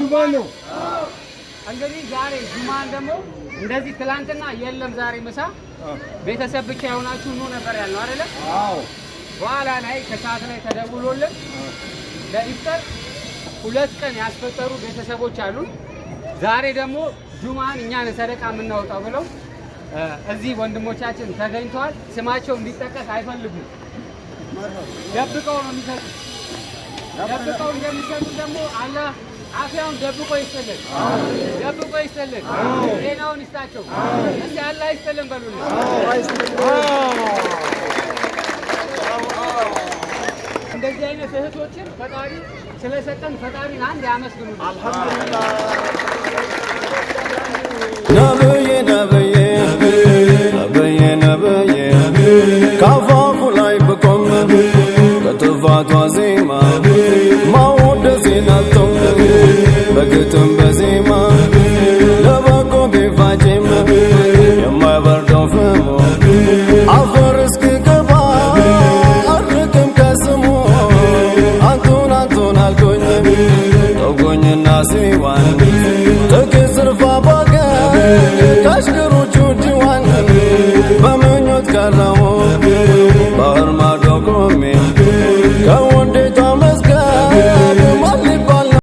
ጁማ ነው። እንግዲህ ዛሬ ጁማን ደግሞ እንደዚህ ትላንትና የለም፣ ዛሬ ምሳ ቤተሰብ ብቻ የሆናችሁ ኑ ነበር ያልነው አይደለ? አዎ። በኋላ ላይ ከሰዓት ላይ ተደውሎልን ለኢፍጣር 2 ቀን ያስፈጠሩ ቤተሰቦች አሉ። ዛሬ ደግሞ ጁማን እኛን ሰደቃ የምናወጣው ብለው እዚህ ወንድሞቻችን ተገኝተዋል። ስማቸው እንዲጠቀስ አይፈልጉም። ደብቀው ነው የሚሰጡት። ደብቀው እንደሚሰጡ ደግሞ አላህ አፊያውን ደብቆ ይስጥልን፣ ደብቆ ይስጥልን፣ ጤናውን ይስጣቸው። እስቲ አላህ ይስጥልን በሉልን። እንደዚህ አይነት እህቶችን ፈጣሪ ስለሰጠን ፈጣሪን አንድ ያመስግኑልን። ነብዩ